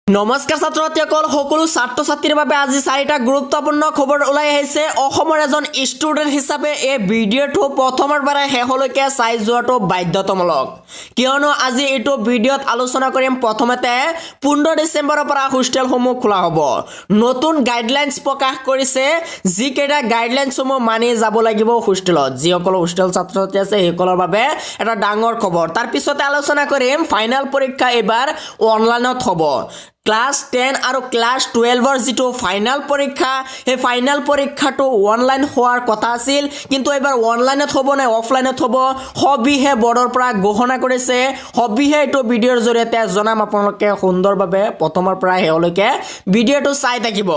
নমস্কাৰ ছাত্ৰ ছাত্ৰীসকল, সকলো ছাত্ৰ ছাত্ৰীৰ বাবে আজি চাৰিটা গুৰুত্বপূৰ্ণ খবৰ ওলাই আহিছে। অসমৰ এজন ষ্টুডেণ্ট হিচাপে এই ভিডিঅ'টো প্ৰথমৰ পৰা শেষলৈকে চাই যোৱাটো বাধ্যতামূলক, কিয়নো আজি এইটো ভিডিঅ'ত আলোচনা কৰিম। প্ৰথমতে 15 ডিচেম্বৰৰ পৰা হোষ্টেলসমূহ খোলা হ'ব। নতুন গাইডলাইনছ প্ৰকাশ কৰিছে, যিকেইটা গাইডলাইনছসমূহ মানি যাব লাগিব হোষ্টেলত। যিসকল হোষ্টেল ছাত্ৰ ছাত্ৰী আছে, সেইসকলৰ বাবে এটা ডাঙৰ খবৰ। তাৰপিছতে আলোচনা কৰিম ফাইনেল পৰীক্ষা এইবাৰ অনলাইনত হ'ব। ক্লাছ 10 আৰু ক্লাছ 12ৰ যিটো ফাইনেল পৰীক্ষা, সেই ফাইনেল পৰীক্ষাটো অনলাইন হোৱাৰ কথা আছিল, কিন্তু এইবাৰ অনলাইনত হ'ব নে অফলাইনত হ'ব, সবিহে বৰ্ডৰ পৰা ঘোষণা কৰিছে। সবিহে এইটো ভিডিঅ'ৰ জৰিয়তে জনাম। আপোনালোকে সুন্দৰভাৱে প্ৰথমৰ পৰা শেষলৈকে ভিডিঅ'টো চাই থাকিব।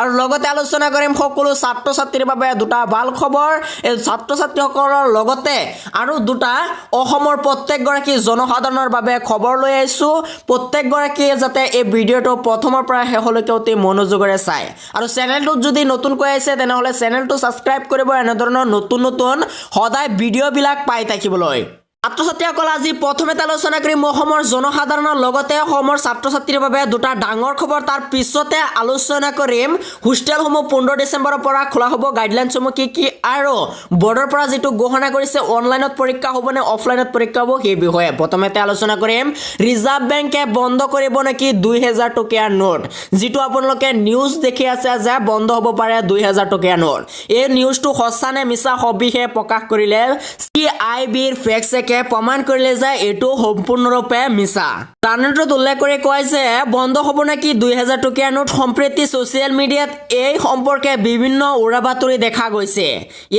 আৰু লগতে আলোচনা কৰিম সকলো ছাত্ৰ ছাত্ৰীৰ বাবে দুটা ভাল খবৰ। এই ছাত্ৰ ছাত্ৰীসকলৰ লগতে আৰু দুটা অসমৰ প্ৰত্যেকগৰাকী জনসাধাৰণৰ বাবে খবৰ লৈ আহিছোঁ। প্ৰত্যেকগৰাকীয়ে যাতে এই ভিডিঅ'টো প্ৰথমৰ পৰা শেষলৈকে অতি মনোযোগেৰে চায় আৰু চেনেলটোত যদি নতুনকৈ আহিছে, তেনেহ'লে চেনেলটো ছাবস্ক্ৰাইব কৰিব, এনেধৰণৰ নতুন নতুন সদায় ভিডিঅ'বিলাক পাই থাকিবলৈ। ছাত্ৰ ছাত্ৰীসকল, আজি প্ৰথমতে আলোচনা কৰিম অসমৰ জনসাধাৰণৰ লগতে অসমৰ ছাত্ৰ ছাত্ৰীৰ বাবে দুটা ডাঙৰ খবৰ। তাৰ পিছতে আলোচনা কৰিম হোষ্টেলসমূহ 15 ডিচেম্বৰৰ পৰা খোলা হ'ব, গাইডলাইনছসমূহ কি কি আৰু বৰ্ডৰ পৰা যিটো ঘোষণা কৰিছে, অনলাইনত পৰীক্ষা হ'ব নে অফলাইনত পৰীক্ষা হ'ব সেই বিষয়ে। প্ৰথমতে আলোচনা কৰিম ৰিজাৰ্ভ বেংকে বন্ধ কৰিব নেকি 2000 টকীয়া নোট। যিটো আপোনালোকে নিউজ দেখি আছে যে বন্ধ হ'ব পাৰে 2000 টকীয়া নোট, এই নিউজটো সঁচা নে মিছা, সবিশেষ প্ৰকাশ কৰিলে চি I বিৰ ফেক্ট চেকে প্ৰমাণ কৰিলে যে এইটো সম্পূৰ্ণৰূপে মিছা। জাননীটোত উল্লেখ কৰি কয় যে বন্ধ হ'ব নেকি 2000 টকীয়া নোট? সম্প্ৰতি ছ'চিয়েল মিডিয়াত এই সম্পৰ্কে বিভিন্ন উৰা বাতৰি দেখা গৈছে।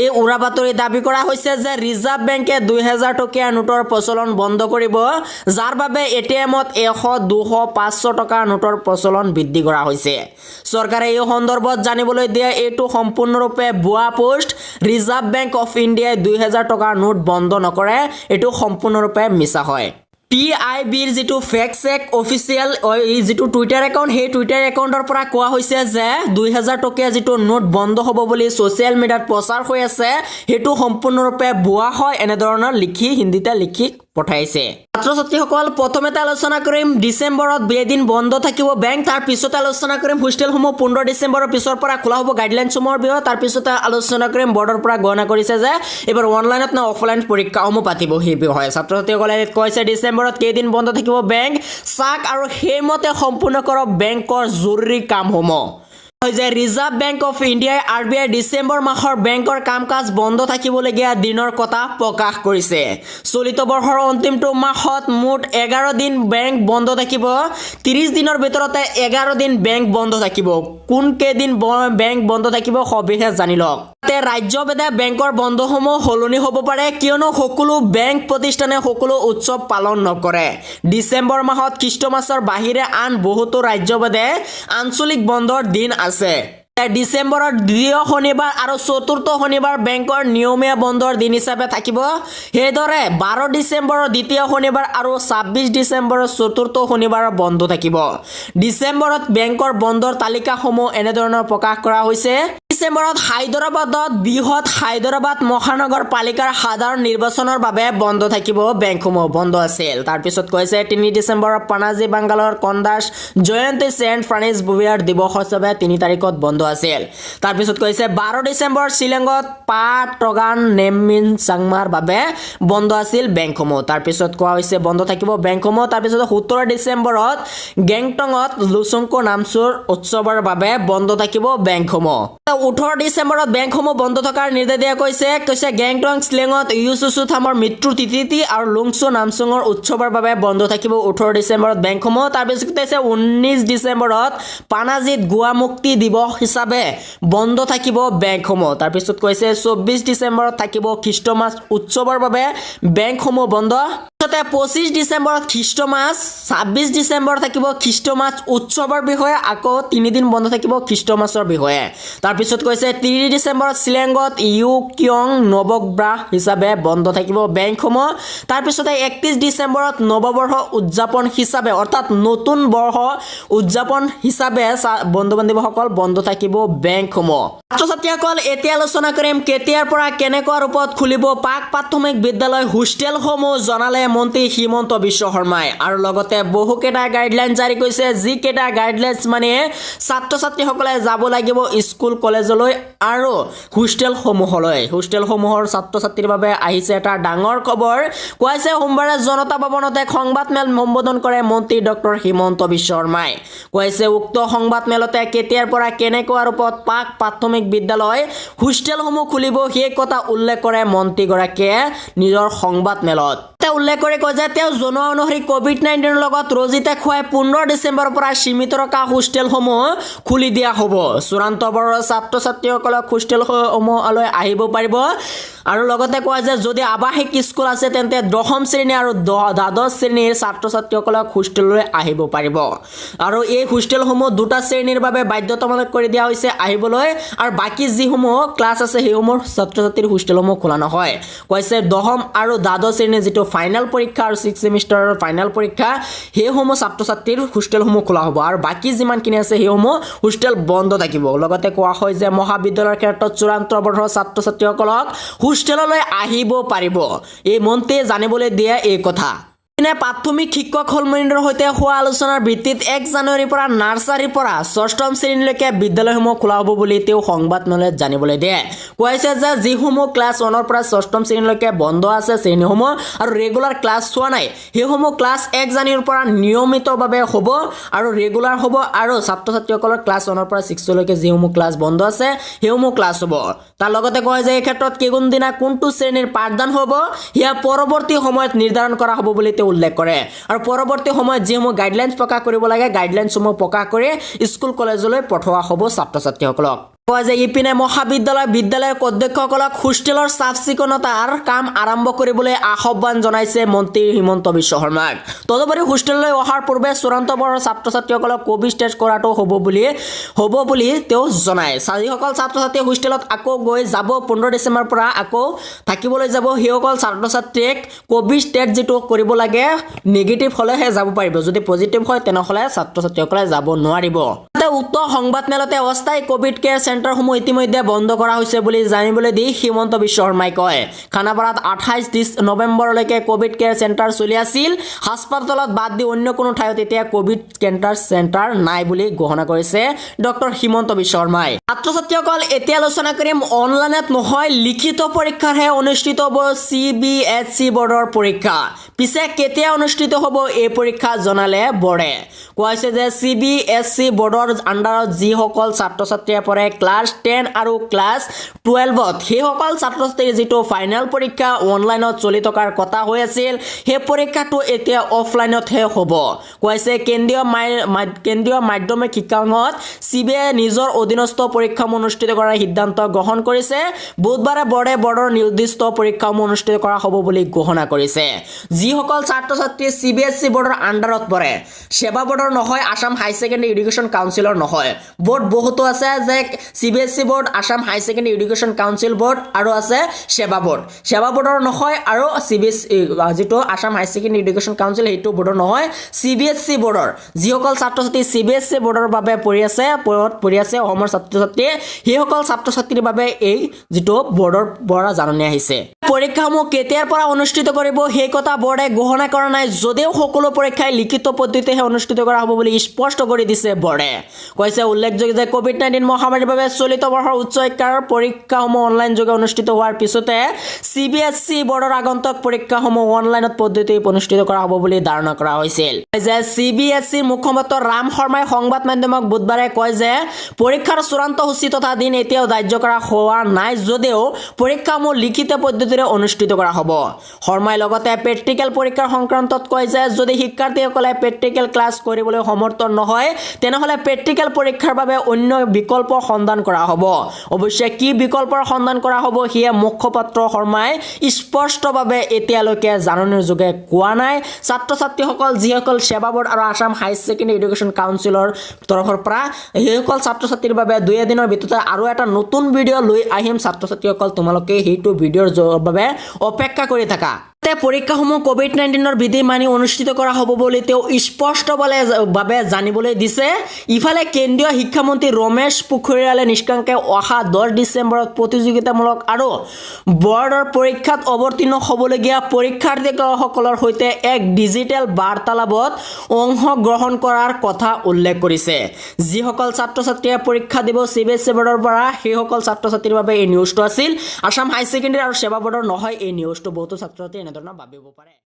এই উৰা বাতৰি দাবী কৰা হৈছে যে ৰিজাৰ্ভ বেংকে 2000 টকীয়া নোটৰ প্ৰচলন বন্ধ কৰিব, যাৰ বাবে এ টি এমত 100, 200, 500 টকাৰ নোটৰ প্ৰচলন বৃদ্ধি কৰা হৈছে। চৰকাৰে এই সন্দৰ্ভত জানিবলৈ দিয়া এইটো সম্পূৰ্ণৰূপে ভুৱা পোষ্ট। ৰিজাৰ্ভ বেংক অফ ইণ্ডিয়াই 2000 টকাৰ নোট বন্ধ নকৰে, এইটো সম্পূৰ্ণৰূপে মিছা হয়। পি আই বিৰ যিটো ফেক্ট চেক অফিচিয়েল যিটো টুইটাৰ একাউণ্ট, সেই টুইটাৰ একাউণ্টৰ পৰা কোৱা হৈছে যে 2000 টকীয়া যিটো নোট বন্ধ হ'ব বুলি ছ'চিয়েল মিডিয়াত প্ৰচাৰ হৈ আছে, সেইটো সম্পূৰ্ণৰূপে ভুৱা হয়, এনেধৰণৰ লিখি হিন্দীতে লিখি পঠাইছে। ছাত্ৰ ছাত্ৰীসকল, প্ৰথমতে আলোচনা কৰিম ডিচেম্বৰত এদিন বন্ধ থাকিব বেংক। তাৰ পিছতে আলোচনা কৰিম হোষ্টেলসমূহ 15 ডিচেম্বৰৰ পিছৰ পৰা খোলা হ'ব, গাইডলাইনছসমূহৰ বিষয়ে। তাৰপিছতে আলোচনা কৰিম বৰ্ডৰ পৰা গণনা কৰিছে যে এইবাৰ অনলাইনত নে অফলাইন পৰীক্ষাসমূহ পাতিব সেই বিষয়ে। ছাত্ৰ ছাত্ৰীসকলে কৈছে, ডিচেম্বৰত কেইদিন বন্ধ থাকিব বেংক চাওক আৰু সেইমতে সম্পূৰ্ণ কৰক বেংকৰ জৰুৰী কামসমূহ। যে ৰিজাৰ্ভ বেংক অফ ইণ্ডিয়াই, আৰ বি আই, ডিচেম্বৰ মাহৰ বেংকৰ কাম কাজ বন্ধ থাকিবলগীয়া দিনৰ কথা প্ৰকাশ কৰিছে। চলিত বৰ্ষৰ অন্তিমটো মাহত মুঠ 11 দিন বেংক বন্ধ থাকিব। 30 দিনৰ ভিতৰতে 11 দিন বেংক বন্ধ থাকিব। কোন কেইদিন বেংক বন্ধ থাকিব, সবিশেষ জানি লওক। ৰাজ্যভেদে বেংকৰ বন্ধসমূহ সলনি হ'ব পাৰে, কিয়নো সকলো বেংক প্ৰতিষ্ঠানে সকলো উৎসৱ পালন নকৰে। ডিচেম্বৰ মাহত খ্ৰীষ্টমাছৰ বাহিৰে আন বহুতো ৰাজ্যভেদে আঞ্চলিক বন্ধৰ দিন আছে। ডিচেম্বৰৰ দ্বিতীয় শনিবাৰ আৰু চতুৰ্থ শনিবাৰ বেংকৰ নিয়মীয়া বন্ধৰ দিন হিচাপে থাকিব। সেইদৰে 12 ডিচেম্বৰৰ দ্বিতীয় শনিবাৰ আৰু 26 ডিচেম্বৰৰ চতুৰ্থ শনিবাৰৰ বন্ধ থাকিব। ডিচেম্বৰত বেংকৰ বন্ধৰ তালিকাসমূহ এনেধৰণৰ প্ৰকাশ কৰা হৈছে। ডিচেম্বৰত হায়দৰাবাদত বৃহৎ হায়দৰাবাদ মহানগৰ পালিকাৰ সাধাৰণ নিৰ্বাচনৰ বাবে বন্ধ থাকিব, বেংকসমূহ বন্ধ আছিল। তাৰপিছত কৈছে, 3 ডিচেম্বৰত পানাজী বাংগালোৰ কন্দাছ জয়ন্তী চেণ্ট ফ্ৰান্সিছ জেভিয়াৰ দিৱস হিচাপে 3 তাৰিখত বন্ধ আছিল। তাৰপিছত কৈছে, 12 ডিচেম্বৰ শ্বিলঙত পা টগান নেমিন চাংমাৰ বাবে বন্ধ আছিল বেংকসমূহ। তাৰপিছত কোৱা হৈছে বন্ধ থাকিব বেংকসমূহ। তাৰপিছত 17 ডিচেম্বৰত গেংটঙত লুচুংকো নামচুৰ উৎসৱৰ বাবে বন্ধ থাকিব বেংকসমূহ। 18 ডিচেম্বৰত বেংকসমূহ বন্ধ থকাৰ নিৰ্দেশ দিয়া কৈছে গেংটং শ্বিলঙত ইউচুচু থামৰ মৃত্যু তিথি আৰু লুংচু নামচুঙৰ উৎসৱৰ বাবে বন্ধ থাকিব 18 ডিচেম্বৰত বেংকসমূহ। তাৰপিছত কৈছে, 19 ডিচেম্বৰত পানাজীত গোৱা মুক্তি দিৱস হিচাপে বন্ধ থাকিব বেংকসমূহ। তাৰপিছত কৈছে, 24 ডিচেম্বৰত থাকিব খ্ৰীষ্টমাছ উৎসৱৰ বাবে বেংকসমূহ বন্ধ। তাৰপিছতে 25 ডিচেম্বৰত খ্ৰীষ্টমাছ, 26 ডিচেম্বৰত থাকিব খ্ৰীষ্টমাছ উৎসৱৰ বিষয়ে, আকৌ তিনিদিন বন্ধ থাকিব খ্ৰীষ্টমাছৰ বিষয়ে। তাৰপিছত কৈছে, 30 ডিচেম্বৰত শ্বিলঙত ইউ কিয়ং নৱগ্ৰাহ হিচাপে বন্ধ থাকিব বেংকসমূহ। তাৰপিছতে 31 ডিচেম্বৰত নৱবৰ্ষ উদযাপন হিচাপে, অৰ্থাৎ নতুন বৰ্ষ উদযাপন হিচাপে বন্ধু বান্ধৱীসকল বন্ধ থাকিব বেংকসমূহ। ছাত্ৰ ছাত্ৰীসকল, এতিয়া আলোচনা কৰিম কেতিয়াৰ পৰা কেনেকুৱা ৰূপত খুলিব প্ৰাক প্ৰাথমিক বিদ্যালয় হোষ্টেলসমূহ, জনালে মন্ত্ৰী হিমন্ত বিশ্ব শৰ্মাই। আৰু লগতে বহুকেইটা গাইডলাইন জাৰি কৰিছে, যিকেইটা গাইডলাইনছ মানে ছাত্ৰ ছাত্ৰীসকলে যাব লাগিব স্কুল কলেজলৈ আৰু হোষ্টেলসমূহলৈ। হোষ্টেলসমূহৰ ছাত্ৰ ছাত্ৰীৰ বাবে আহিছে এটা ডাঙৰ খবৰ। কোৱাইছে, সোমবাৰে জনতা ভৱনত এক সংবাদমেল সম্বোধন কৰে মন্ত্ৰী ডক্টৰ হিমন্ত বিশ্ব শৰ্মাই। কৈছে, উক্ত সংবাদমেলতে কেতিয়াৰ পৰা কেনেকুৱা ৰূপত প্ৰাক প্ৰাথমিক বিদ্যালয় হোষ্টেলসমূহ খুলিব সেই কথা উল্লেখ কৰে মন্ত্ৰীগৰাকীয়ে নিজৰ সংবাদমেলত। তেওঁ উল্লেখ কৰি কয় যে তেওঁ জনোৱা অনুসৰি ক'ভিড-19ৰ লগত ৰজিতে খুৱাই 15 ডিচেম্বৰৰ পৰা সীমিত ৰখা হোষ্টেলসমূহ খুলি দিয়া হ'ব। চূড়ান্ত বৰ্ষৰ ছাত্ৰ ছাত্ৰীসকলক হোষ্টেলসমূহলৈ আহিব পাৰিব। আৰু লগতে কোৱা যে যদি আৱাসিক স্কুল আছে, তেন্তে দশম শ্ৰেণী আৰু দ্বাদশ শ্ৰেণীৰ ছাত্ৰ ছাত্ৰীসকলক হোষ্টেললৈ আহিব পাৰিব। আৰু এই হোষ্টেলসমূহ দুটা শ্ৰেণীৰ বাবে বাধ্যতামূলক কৰি দিয়া হৈছে আহিবলৈ, আৰু বাকী যিসমূহ ক্লাছ আছে সেইসমূহ ছাত্ৰ ছাত্ৰীৰ হোষ্টেলসমূহ খোলা নহয়। কৈছে, দশম আৰু দ্বাদশ শ্ৰেণীৰ যিটো ফাইনেল পৰীক্ষা আৰু ছিক্স ছেমিষ্টাৰৰ ফাইনেল পৰীক্ষা, সেইসমূহ ছাত্ৰ ছাত্ৰীৰ হোষ্টেলসমূহ খোলা হ'ব আৰু বাকী যিমানখিনি আছে সেইসমূহ হোষ্টেল বন্ধ থাকিব। লগতে কোৱা হয় যে মহাবিদ্যালয়ৰ ক্ষেত্ৰত চূড়ান্ত বৰ্ষৰ ছাত্ৰ ছাত্ৰীসকলক হোষ্টেললৈ আহিব পাৰিব। এই মন্ত্ৰীয়ে জানিবলৈ দিয়ে এই কথা। ইপিনে প্ৰাথমিক শিক্ষক সন্মিলনৰ সৈতে হোৱা আলোচনাৰ ভিত্তিত 1 জানুৱাৰীৰ পৰা নাৰ্চাৰীৰ পৰা ষষ্ঠম শ্ৰেণীলৈকে বিদ্যালয়সমূহ খোলা হ'ব বুলি তেওঁ সংবাদমেলত জানিবলৈ দিয়ে। কৈছে যে যিসমূহ ক্লাছ ওৱানৰ পৰা ষষ্ঠম শ্ৰেণীলৈকে বন্ধ আছে শ্ৰেণীসমূহ আৰু ৰেগুলাৰ ক্লাছ হোৱা নাই, সেইসমূহ ক্লাছ 1 জানুৱাৰীৰ পৰা নিয়মিতভাৱে হ'ব আৰু ৰেগুলাৰ হ'ব, আৰু ছাত্ৰ ছাত্ৰীসকলৰ ক্লাছ ওৱানৰ পৰা ছিক্সলৈকে যিসমূহ ক্লাছ বন্ধ আছে সেইসমূহ ক্লাছ হ'ব। তাৰ লগতে কয় যে এই ক্ষেত্ৰত কোনদিনা কোনটো শ্ৰেণীৰ পাঠদান হ'ব সেয়া পৰৱৰ্তী সময়ত নিৰ্ধাৰণ কৰা হ'ব বুলি তেওঁ উল্লেখ কৰে। আৰু পৰৱৰ্তী সময়ত যিসমূহ গাইডলাইনছ প্ৰকাশ কৰিব লাগে, গাইডলাইনছসমূহ প্ৰকাশ কৰি স্কুল কলেজলৈ পঠোৱা হ'ব ছাত্ৰ ছাত্ৰীসকলক। কয় যে ইপিনে মহাবিদ্যালয় বিদ্যালয়ৰ অধ্যক্ষসকলক হোষ্টেলৰ চাফ চিকুণতাৰ কাম আৰম্ভ কৰিবলৈ আহ্বান জনাইছে মন্ত্ৰী হিমন্ত বিশ্ব শৰ্মাক। তদুপৰি হোষ্টেললৈ অহাৰ পূৰ্বে চূড়ান্ত বৰ্ষৰ ছাত্ৰ ছাত্ৰীসকলক ক'ভিড টেষ্ট কৰাটো হ'ব বুলি তেওঁ জনায়। যিসকল ছাত্ৰ ছাত্ৰীয়ে হোষ্টেলত আকৌ গৈ যাব, 15 ডিচেম্বৰৰ পৰা আকৌ থাকিবলৈ যাব, সেইসকল ছাত্ৰ ছাত্ৰীক ক'ভিড টেষ্ট যিটো কৰিব লাগে, নিগেটিভ হ'লেহে যাব পাৰিব। যদি পজিটিভ হয়, তেনেহ'লে ছাত্ৰ ছাত্ৰীসকলে যাব নোৱাৰিব। উক্ত সংবাদমেলতে অস্থায়ী ক'ভিড কেয়াৰ চেণ্টাৰসমূহ ইতিমধ্যে বন্ধ কৰা হৈছে বুলি জানিবলৈ দি হিমন্ত বিশ্ব শৰ্মাই কয়, খানাপাৰাত 28 নৱেম্বৰলৈকে ক'ভিড কেয়াৰ চেণ্টাৰ চলি আছিল। হাস্পতালত বাদ দি অন্য কোনো ঠাইত এতিয়া ক'ভিড কেয়াৰ চেণ্টাৰ নাই বুলি ঘোষণা কৰিছে ডক্টৰ হিমন্ত বিশ্ব শৰ্মাই। ছাত্ৰ ছাত্ৰীসকল, এতিয়া আলোচনা কৰিম অনলাইনত নহয়, লিখিত পৰীক্ষাৰহে অনুষ্ঠিত হ'ব চিবিএছই বৰ্ডৰ পৰীক্ষা। পিছে কেতিয়া অনুষ্ঠিত হ'ব এই পৰীক্ষা জনালে বৰ্ডে। কোৱা হৈছে যে চিবিএছই বৰ্ডৰ আণ্ডাৰত যিসকল ছাত্ৰ ছাত্ৰীয়ে পঢ়ে ক্লাছ 10 আৰু ক্লাছ 12ত, সেইসকল ছাত্ৰ ছাত্ৰীৰ যিটো ফাইনেল পৰীক্ষা অনলাইনত চলি থকাৰ কথা হৈ আছিল, সেই পৰীক্ষাটো এতিয়া অফলাইনতহে হ'ব। কৈছে, কেন্দ্ৰীয় মাধ্যমিক শিক্ষা সংসদ চিবিএছই নিজৰ অধীনস্থ পৰীক্ষাসমূহ অনুষ্ঠিত কৰাৰ সিদ্ধান্ত গ্ৰহণ কৰিছে। বুধবাৰে বৰ্ডে বৰ্ডৰ নিৰ্দিষ্ট পৰীক্ষাসমূহ অনুষ্ঠিত কৰা হ'ব বুলি ঘোষণা কৰিছে। যিসকল ছাত্ৰ ছাত্ৰী চিবিএছই বৰ্ডৰ আণ্ডাৰত পৰে, সেৱা বৰ্ডৰ নহয়, আছাম হাই ছেকেণ্ডেৰী এডুকেশ্যন কাউন্সিলৰ নহয়। বৰ্ড বহুতো আছে যে CBSE board, Assam high secondary education council board আৰু আছে সেৱা বৰ্ড। সেৱা বৰ্ডৰ নহয় আৰু চিবিএছই যিটো আছাম হাই ছেকেণ্ডেৰী এডুকেশ্যন কাউন্সিল সেইটো বৰ্ডৰ নহয়, চিবিএছই বৰ্ডৰ যিসকল ছাত্ৰ ছাত্ৰী চিবিএছই বৰ্ডৰ বাবে পঢ়ি আছে অসমৰ ছাত্ৰ ছাত্ৰীয়ে, সেইসকল ছাত্ৰ ছাত্ৰীৰ বাবে এই যিটো বৰ্ডৰ পৰা জাননী আহিছে। পৰীক্ষাসমূহ কেতিয়াৰ পৰা অনুষ্ঠিত কৰিব সেই কথা বৰ্ডে ঘোষণা কৰা নাই যদিও সকলো পৰীক্ষাই লিখিত পদ্ধতিহে অনুষ্ঠিত কৰা হ'ব বুলি স্পষ্ট কৰি দিছে বৰ্ডে। কৈছে, উল্লেখযোগ্য যে ক'ভিড-19 মহামাৰীৰ বাবে চলিত বৰ্ষৰ উচ্চ শিক্ষাৰ পৰীক্ষাসমূহ অনলাইন যোগে অনুষ্ঠিত হোৱাৰ পিছতে চিবিএছই বৰ্ডৰ আগন্তুক পৰীক্ষাসমূহ অনলাইনত পদ্ধতি অনুষ্ঠিত কৰা হ'ব বুলি ধাৰণা কৰা হৈছিল। যে চিবিএছইৰ মুখপাত্ৰ ৰাম শৰ্মাই সংবাদ মাধ্যমক বুধবাৰে কয় যে পৰীক্ষাৰ চূড়ান্ত সূচী তথা দিন এতিয়াও ধাৰ্য কৰা হোৱা নাই যদিও পৰীক্ষাসমূহ লিখিত পদ্ধতিৰে অনুষ্ঠিত কৰা হ'ব। শৰ্মাই লগতে প্ৰেক্টিকেল পৰীক্ষাৰ সংক্ৰান্তত কয় যে যদি শিক্ষাৰ্থীসকলে প্ৰেক্টিকেল ক্লাছ কৰিবলৈ সমৰ্থ নহয়, তেনেহ'লে প্ৰেক্টিকেল পৰীক্ষাৰ বাবে অন্য বিকল্প সন্ধান কৰা হ'ব। অৱশ্যে কি বিকল্পৰ সন্ধান কৰা হ'ব সেয়া মুখপাত্ৰ শৰ্মাই স্পষ্টভাৱে এতিয়ালৈকে জাননীৰ যোগে কোৱা নাই। ছাত্ৰ ছাত্ৰীসকল, যিসকল সেৱা বৰ্ড আৰু আছাম হাই ছেকেণ্ডেৰী এডুকেশ্যন কাউন্সিলৰ তৰফৰ পৰা, সেইসকল ছাত্ৰ ছাত্ৰীৰ বাবে দুই এদিনৰ ভিতৰতে আৰু এটা নতুন ভিডিঅ' লৈ আহিম। ছাত্ৰ ছাত্ৰীসকল, তোমালোকে সেইটো ভিডিঅ'ৰ বাবে অপেক্ষা কৰি থাকা। পৰীক্ষাসমূহ ক'ভিড-19ৰ বিধি মানি অনুষ্ঠিত কৰা হ'ব বুলি তেওঁ স্পষ্টভাৱে জানিবলৈ দিছে। ইফালে কেন্দ্ৰীয় শিক্ষামন্ত্ৰী ৰমেশ পোখৰিয়ালে নিশাংকে অহা 10 ডিচেম্বৰত প্ৰতিযোগিতামূলক আৰু বৰ্ডৰ পৰীক্ষাত অৱতীৰ্ণ হ'বলগীয়া পৰীক্ষাৰ্থীসকলৰ সৈতে এক ডিজিটেল বাৰ্তালাপত অংশগ্ৰহণ কৰাৰ কথা উল্লেখ কৰিছে। যিসকল ছাত্ৰ ছাত্ৰীয়ে পৰীক্ষা দিব চিবিএছই বৰ্ডৰ পৰা, সেইসকল ছাত্ৰ ছাত্ৰীৰ বাবে এই নিউজটো আছিল। আছাম হাই ছেকেণ্ডেৰী আৰু ছেবা বৰ্ডৰ নহয় এই নিউজটো। বহুতো ছাত্ৰ ছাত্ৰী এনেধৰণৰ ভাবিব পাৰে।